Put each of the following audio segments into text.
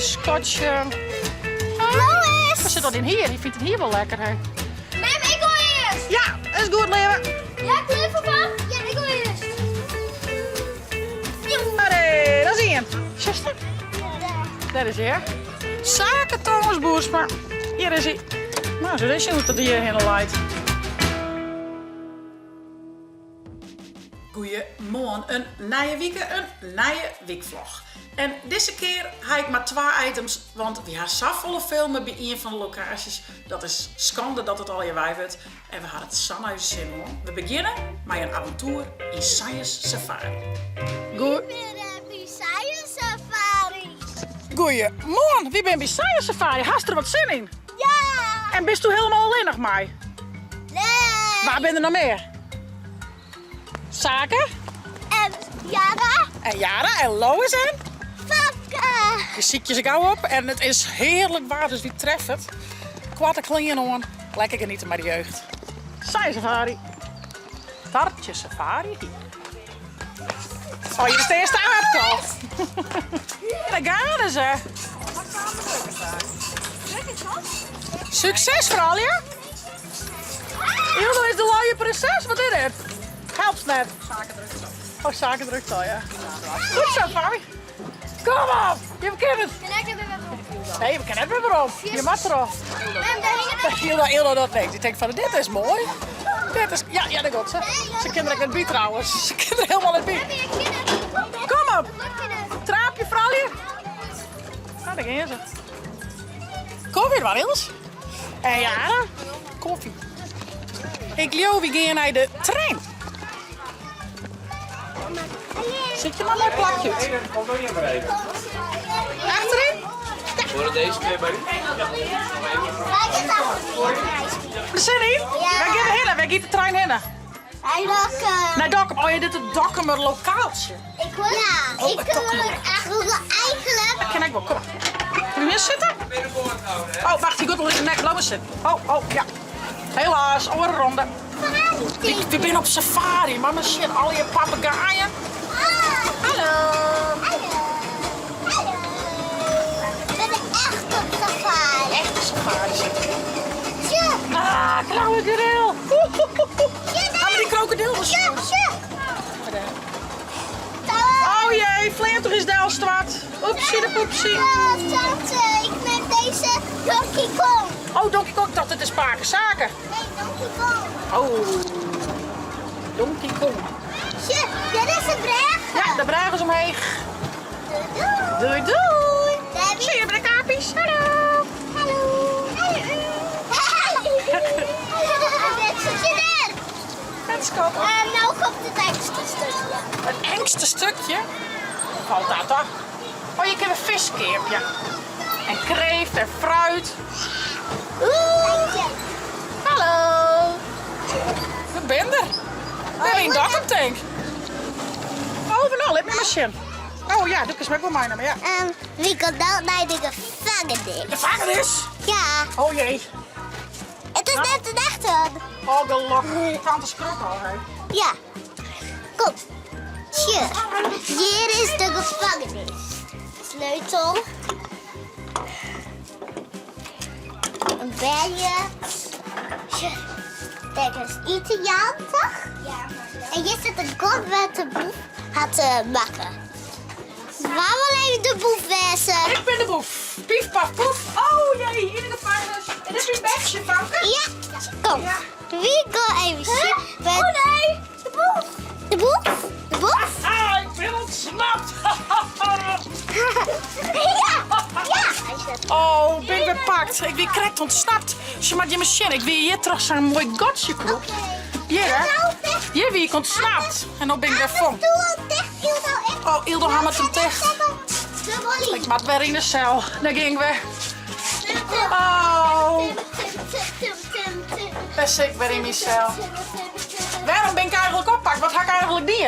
skotje. Lois! Waar zit dat in hier? Die vindt het hier wel lekker, hè? Mem, ik wil eerst! Ja, is goed, leeuwen. Ja, klear foar pap? Ja, ik wil eerst. Allee, dat is één. Zuster? Daar is hij, hè? Sake Thomas Boersma. Hier is hij. Nou, zo is hij hoe het hier helemaal leidt. Goeiemoarn, in nije wike, in nije wykvlog. En dizze kear ha ik mar twa items, want wy ha safolle filme by ien fan de lokaasjes. Dat is skande dat it allegear wei wurdt. En we ha it sa nei ús sin hân. We begjinne mei in avontoer yn Science Safari. Goeie Science Safari. Goeiemoarn, wy binne by Science Safari. Hast der wat sin yn? Ja! En bisto hielendal allinnich mei? Nee! Wa binne der noch mear? Sake. En Jara. En Jara en Lois en? Famke. We sykje se gau op en it is hearlik waar, dus wy treffe it. Koarte klean oan, lekker geniete mei de jeugd. Science Safari. Tartje Safari. Oh, hier is de eerste aapkal. Daar gaan ze. Succes vooral, ja? Hildo is de luie prinses, wat is dit? Helpt net. Oh, zaken drukt al, ja. Goed zo, Fabi. Kom op, je kunt het. Nee, we kunnen het weer op. Je mag erop. Hildo, Hildo dat niks. Die denkt van, dit is mooi. Dit is, ja, ja, dat gaat ze. Ze kunnen er net bij trouwens. Ze kunnen er helemaal net bij. Kom op. Traapje, vrouwje. Nou, daar gaan ze. Kom weer maar, Ils. En ja, koffie. Ik leeuw, we gaan naar de trein. Zit je maar mooi plakje. Achterin? Horen deze twee bij u? We zijn in. Ja. Wij gaan heen, wij gaan de trein heen. Hij Dokkum. Naar Dokkum. Oh ja, dit is het Dokkumer lokaaltje. Ik wil, ja, Oh, ik het wil Dokkumer. eigenlijk. Dat ken ik wel. Kom maar. Kun je hier zitten? Oh, wacht, die gaat al in de nek. Laat maar zitten. Oh, oh, ja. Helaas, oren ronde. Ik, ik ben op safari, maar misschien al je papegaaien. Hallo. Hallo. Hallo. We zijn echt op safari. Echte safari zitten. Tje, Ah, krokodil. tje, Gaan we die krokodil tje, tje. Oh jee, vleertuig is delstwat. Oepsie de poepsie. Oh, tante, ik neem deze Donkey Kong. Oh, Donkey Kong, ik dacht het is Spaken Zaken. Nee, Donkey Kong. Oh, Donkey Kong. Tje, dit is de brug. Ja, de brug is omheeg. Doei, doei. Doei doei. Debbie. Zie je bij de kapies? Hallo. Hallo. Hallo. Dit zit je er. Het is koud. En nou komt het engste stukje. Het engste stukje? Valt dat toch? Oh, je kunt een viskeerpje. En kreeft en fruit. Oeh. Hallo. We ben er. We hebben een Dokkum tank. Oh, we nou, let me machine. Oh ja, dat is ook wel mijn, maar ja. Wie komt nou naar de gevangenis? De gevangenis? Ja. Oh jee. Het is net een echte. Oh, gelok. Tante schrok al, hè. Ja. Kom. Tje. Hier is de gevangenis. Sleutel. Een belje. Tje. Kijk, dat is Italiaan, toch? Ja. En hier zit een kop met de boef had te bakken. Waar wil even de boef wezen? Ik ben de boef. Pief, paf, poef. Oh jee, hier in de gevangenis. En dit is mijn bedje, Famke. Ja, kom. Ja. Wie wil even zien? Oh nee, de boef. De boef? De boef? Ah, ik ben ontsnapt. ja, ja. Oh, ben ik weer pakt. Ik ben correct ontsnapt. Ze maakt je machine. Ik wil hier terug zo'n mooi gotje klopt. Hier, hè? Hier wie ik ontsnapt. En dan ben ik weer van. Oh, Ildo hamert hem dicht. Ik maak weer in de cel. Daar ging we. Oh. Daar zit ik weer in mijn cel. Waarom ben ik eigenlijk oppakt? Wat had ik eigenlijk die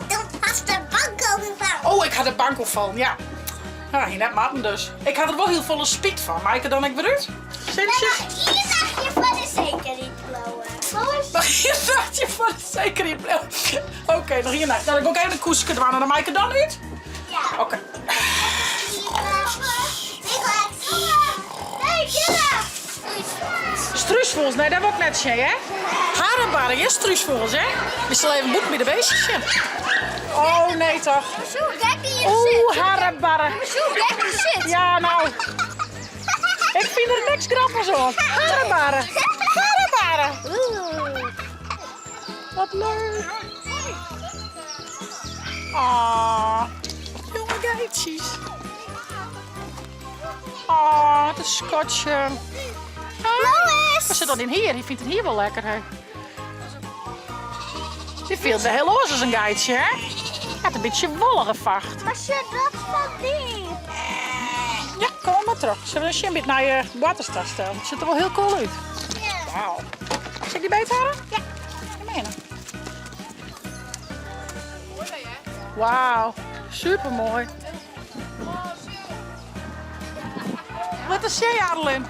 Dan was de bank overvallen. Oh, ik had de bank opvallen, ja. Nou, hier net matten dus. Ik had er wel heel volle spiet van. Maar ik er dan ik weer uit? Sintje? Maar hier dacht je van de zeker niet blauwe. Nog hier dacht je van de zeker niet blauwe. Oké, okay, nog hier naar. Nou, dan ga ik even een koeske doen. En dan maak ik er dan uit? Ja. Oké. Okay. Struisfûgels, nee, dat wol ik net sjen, hè? Harrebarre, hjir struisfûgels, hè? We sille even bûten by de beestjes sjen. Oh, nee toch. Oeh, harrebarre. Ja, nou. Ik fyn der niks grappichs oan. Harrebarre. Harrebarre. Wat leuk. Ah, jonge geitsjes. Oh, wat in skatsje. Lois! Wat sit dat yn hier? Hy fynt it hier wol lekker, hè? Dy fielt wer hiel oars as in geitsje, hè? Hy hat in bytsje wollige facht. Maar sjoch dat fan dy. Ja, kom mar troch. Sille we ris sjen by it nije boarterstastel. It sjocht der wol hiel cool út. Wauw. Sil ik dy beethâlde? Ja. Kom mar hinne. Wauw, supermoai. Wat is sjen, Adeline?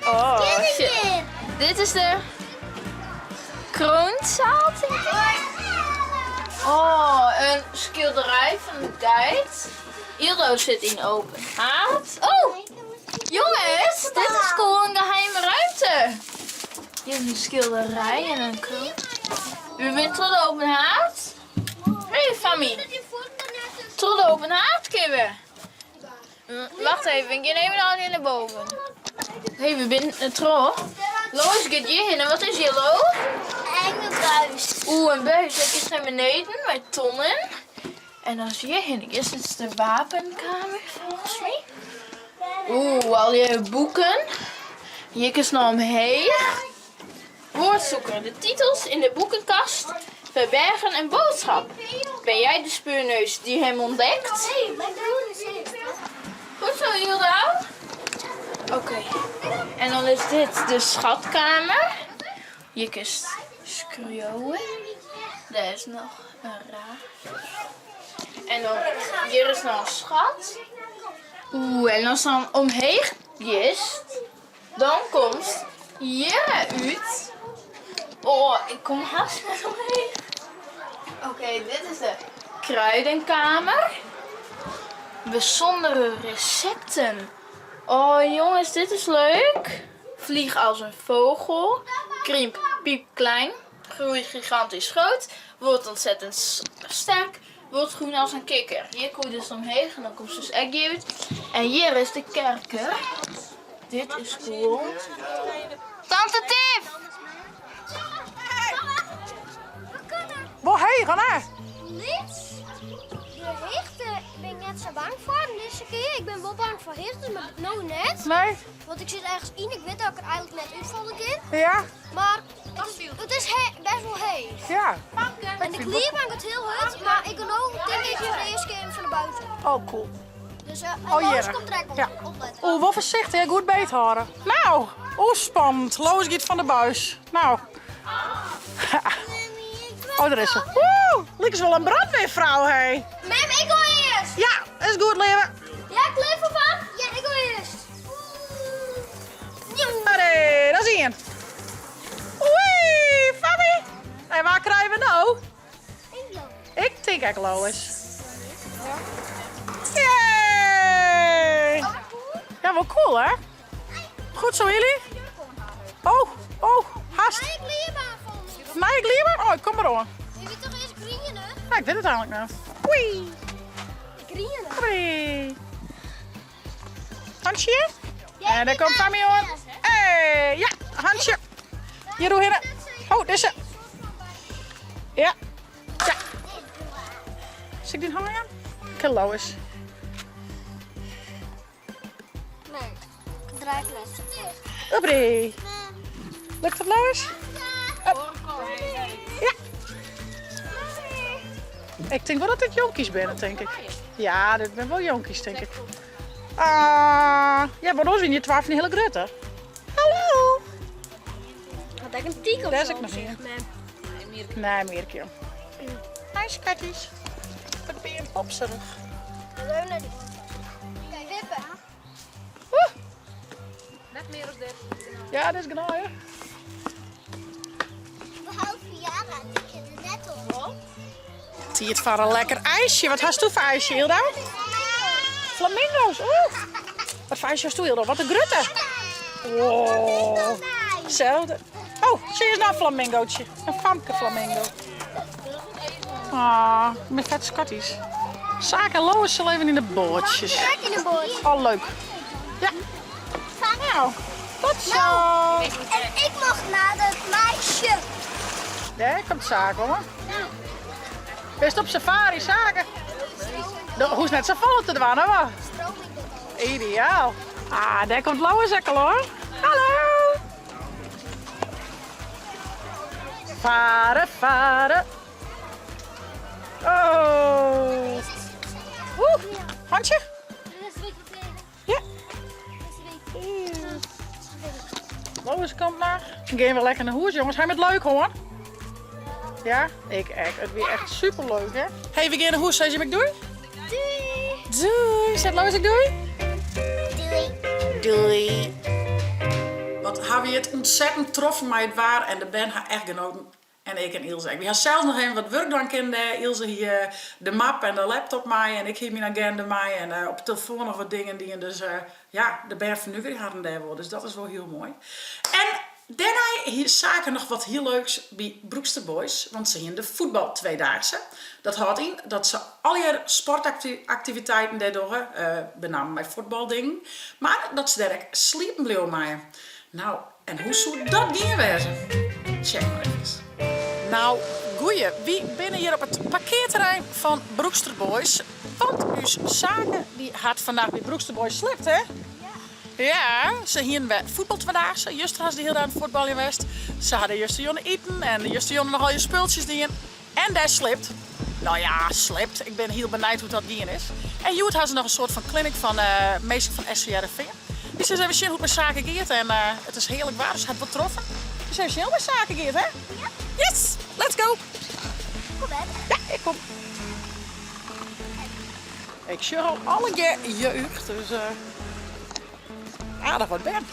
Oh, shit. Dit is de kroonzaal, denk ik. Oh, een skilderij van de geit. Ildo zit in open haard. Oh, jongens, dit is gewoon een geheime ruimte. Hier is een skilderij en een kroon. U bent tot de open haard. Hey, Fammy. Tot de open haard, kibbe. Wacht even, ik ga even al naar boven. Hey, we binnen het tro. Lois gaat hier heen. En wat is hier, Lo? Enge buis. Oeh, een buis. Dat is naar beneden met tonnen. En dan zie je heen. Is dit de wapenkamer volgens mij? Oeh, al je boeken. Hier is nog omheen. Woordzoeker. De titels in de boekenkast verbergen een boodschap. Ben jij de speurneus die hem ontdekt? Goed zo, Hilda. Oké. En dan is dit de schatkamer. Je kunt schreeuwen. Daar is nog een raam. En dan hier is nog een schat. Oeh, en als dan omheen is, dan komt hier uit. Oh, ik kom haast net omheen. Oké, dit is de kruidenkamer. Bijzondere recepten. Oh jongens, dit is leuk. Vlieg als een vogel. Krimp piepklein. Groei gigantisch groot. Wordt ontzettend sterk. Wordt groen als een kikker. Hier kom je dus omheen en dan komt dus egg uit. En hier is de kerker. Dit is cool. Tante Tiff! Wol heech, hè? Lyts. De hichte ben ik net zo bang voor deze keer. Ik ben wel bang voor hichte, maar nou net. Nee? Want ik zit ergens in, ik weet dat ik er eigenlijk net uitvallen kan. Ja? Maar het is, het is he- best wel heeg. Ja. En de klierbank het heel hard, maar ik kan ook denk ik voor de eerste keer even naar buiten. Oh, cool. Dus Oh, oh, hier. komt trek op, Ja. opletten. Oeh, wel voorzichtig, hè? Goed beet houden. Nou, oeh, spannend. Lois gaat van de buis. Nou. Oh, daar is ze. Oeh, lijkt wel een brandweervrouw, hé. Mem, ik wil eerst! Ja, is goed, leven. Ja, klaar voor van? Ja, ik wil eerst. Allee, dat is één. Oei, Fabi. En waar krijgen we nou? Ik loop. Ik denk echt Lois. Yay! Ja, wel cool, hè? Goed zo, jullie. Oh, oh, haast. Ik leer van. Nee, ik leer maar. Oh, ik kom maar aan. Je weet toch eerst groen, hè? Ja, ik weet het eigenlijk nou. Oei. Groen. Hoi. Hansje? En daar komt Fabi aan. Hey, ja, Hansje. Hier, hoe heen. Oh, deze. Ja. Ja. Zit ik die hangen aan? Ik Lois. Nee, ik draai het net. Oppie. Lukt het, Lois? Ja. Ik denk wel dat dit jonkies zijn, denk ik. Ja, dit zijn wel jonkies, denk ik. Ah, ja, maar dan zijn je 12 een hele grote. Hallo. Had ik een tik op Daar is zo ik nog op zich, niet. mem. Nee, Mirkje. Hi, schatjes. Wat ben je een popserig. We hebben naar die Kijk, wippen. Oeh. Net meer dan dit. Ja, dat is genau, hè. Behalve Jara, die zit er net op. Zie het van een lekker ijsje. Wat hast du voor ijsje, Hilda? Flamingo's. Oeh. Wat fijn sjochst toe, Wat in grutte. Oh. Hetzelfde. Oh, zie eens nou een flamingootje. Een famke flamingo. Ah, met vet scotties. Saak en Lois zullen even in de bootjes. In de boot. Oh, leuk. Ja. Nou, tot zo. Nou, en ik mag naar dat meisje. Daar komt Saak hoor. Best op safari, Zaken. Hoe is net zo vol te dwan, hè? Ideaal. Ah, daar komt Lois ook al hoor. Hallo. Varen, varen. Oh. Oeh, handje. Ja. Lois komt maar. Dan gaan we lekker naar huis, jongens. Hij met leuk hoor. Ja, ik echt. Het weer echt super leuk hè. Hey, we gaan naar huis. Zeg je me doei? Doei. Doei. Zet Lois ik doei? Doei. Doei. Wat hebben we het ontzettend troffen met het waar en de Ben haar echt genoten. En ik en Ilse. Ik had zelf nog even wat werk doen kunnen. Ilse hier de map en de laptop mee en ik hier mijn agenda mee en eh, op de telefoon nog wat dingen die. Dus eh, ja, de Ben van nu hadden daar wel. Dus dat is wel heel mooi. En daarna hier zaken nog wat heel leuks bij Broekster Boys. Want ze in de voetbal tweedaagse. Dat houdt in dat ze al je sportactiviteiten daardoor, uh, benam bij voetbaldingen, maar dat ze daar ook sliepen bleven Nou, en hoe zou dat gaan wezen? Check maar even. Nou, goeie. Wie binnen hier op het parkeerterrein van Broekster Boys? Want uw zaken die had vandaag bij Broekster Boys slipt, hè? Ja, ze hier bij voetbal vandaag. Juist had de hele dag voetbal in West. Ze hadden juist de jongen eten en juist de jongen nog al je spultjes die in. En daar slipt. Nou ja, slipt. Ik ben heel benieuwd hoe dat ging is. En Joet had ze nog een soort van clinic van uh, meester van SCRV. Die zei even zien hoe het met zaken gaat en uh, het is heerlijk waar, dus het wat troffen. Dus even zien hoe het met zaken gaat, hè? Ja. Yes, let's go! Kom hè? Ja, ik kom. Ik zie al alle jeugd, dus uh, aardig wat ben.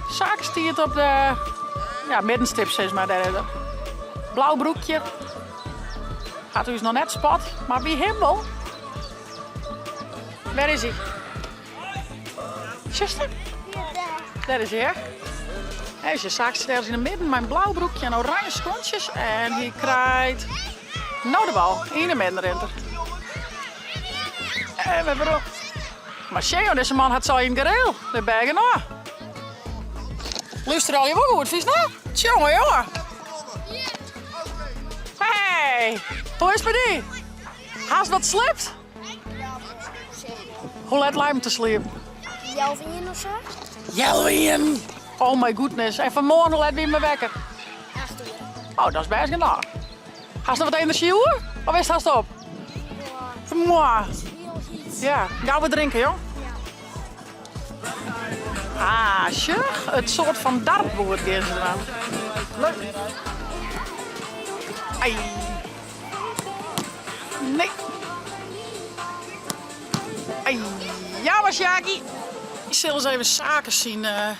Zaak stiert op de ja, middenstip, zeg maar. Daar. Blauw broekje. Gaat u eens nog net spot, maar wie hemel. Waar is hij? Zuster? Daar is hij, hè? Hij is je zaak zit ergens in het midden, mijn blauw broekje en oranje schoentjes. En hij krijgt nou de bal in de midden rent er. En we hebben ook. Maar Sheo, deze man had zo in gereel. De bergen nou. Luister al je wel goed, vies nou? Tjonge, jongen. Hey, hoe is het met die? Haast wat slipt? Hoe laat lijm te sliepen? Jelvin of zo? Jelwien! Oh my goodness. En vanmorgen hoe laat wie me wekker? 8 uur. Oh, dat is best genoeg. Haast nog wat energie hoor? Of is het haast op? Ja. Mwah. Heel heet. Ja, gauw wat drinken, joh. Ah, tjug. Het soort van dartboard gaan ze eraan. Leuk. Ai. Nee. Ai. Ja, was Jaki. Ik zal eens even zaken zien. Ja,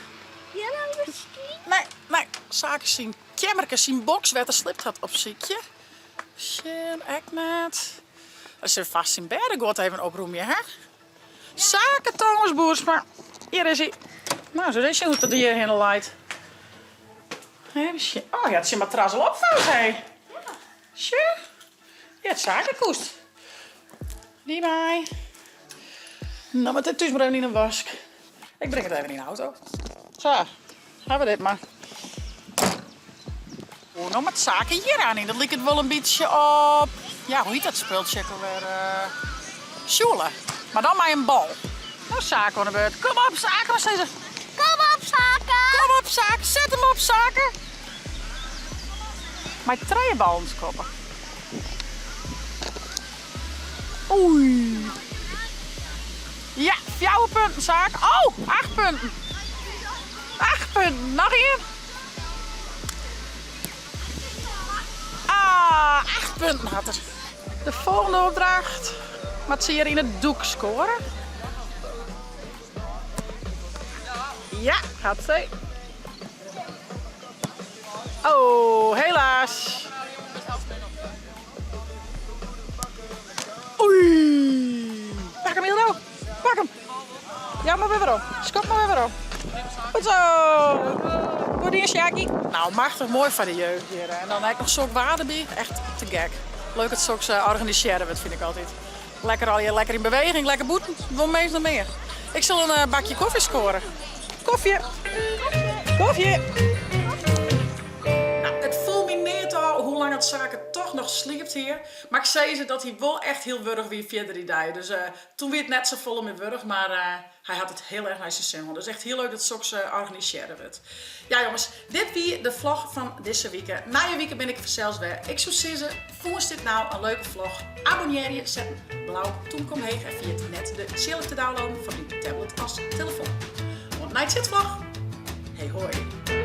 nou misschien. Nee, nee. Zaken zien. Kemmerke zien box werd er slipt had op ziekje. Shin, ek net. Dat is vast in Berdegoed even oproemen, hè? Zaken Thomas Boersma. Hier is hij. Nou, zo is je hoe dat hier heen leidt. Even zien. Oh, ja, het is een matras al opvouwd, hè? Ja. Tja. Ja, het zakenkoest. Die mij. Nou, maar het is maar even in een wask. Ik breng het even in de auto. Zo, hebben we dit maar. Oh, nou met zaken hier aan in. Dat lijkt het wel een beetje op... Ja, hoe heet dat spultje ook alweer? Sjoelen. Maar dan maar een bal. Nou, zaken aan de beurt. Kom op, zaken. Wat zei ze? Kom op, zaken! Kom op, zaken. Zet hem op, zaken. Maar twee ballen koppen. Oei. Ja, 4 punten, zaak. Oh, 8 punten. 8 punten. Nog één. Ah, 8 punten had er. De volgende opdracht. Wat zie je in het doek scoren? Ja, gaat ze. Oh, helaas. Oei. Pak hem, Hildo. mar wer werom. Skop mar wer werom. Goed zo. Goed dien, Sjakie. Nou, machtich moai foar de jeugd hjir. En dan ek noch sok waar derby. Echt te gek. Leuk dat soks organisearre wurdt, fyn ik altyd. Lekker allegear lekker yn beweging, lekker bûten. Wol mins noch mear. Ik sil in bakje kofje skoare. Kofje! Kofje! Nou, it foel my neat ôf hoe lang it Sake toch noch sliept hie. Mar ik sizze dat hy wol echt hiel wurch wie fierder dy dei. Dus toen wie it net safolle mear wurch, mar hy hat it hiel erch nei syn sin hân. Dus echt hiel leuk dat soks organisearre wurdt. Ja jonges, dit wie de vlog fan dizze wike. Nije wike bin ik fansels wer. Ik soe sizze, fûnst dit nou in leuke vlog? Abonnearje, set in blau tûmke omheech en ferjit net de tsjilk te downloaden foar dyn tablet as telefoan. Oant nei tsjitvlog! Hey hoi!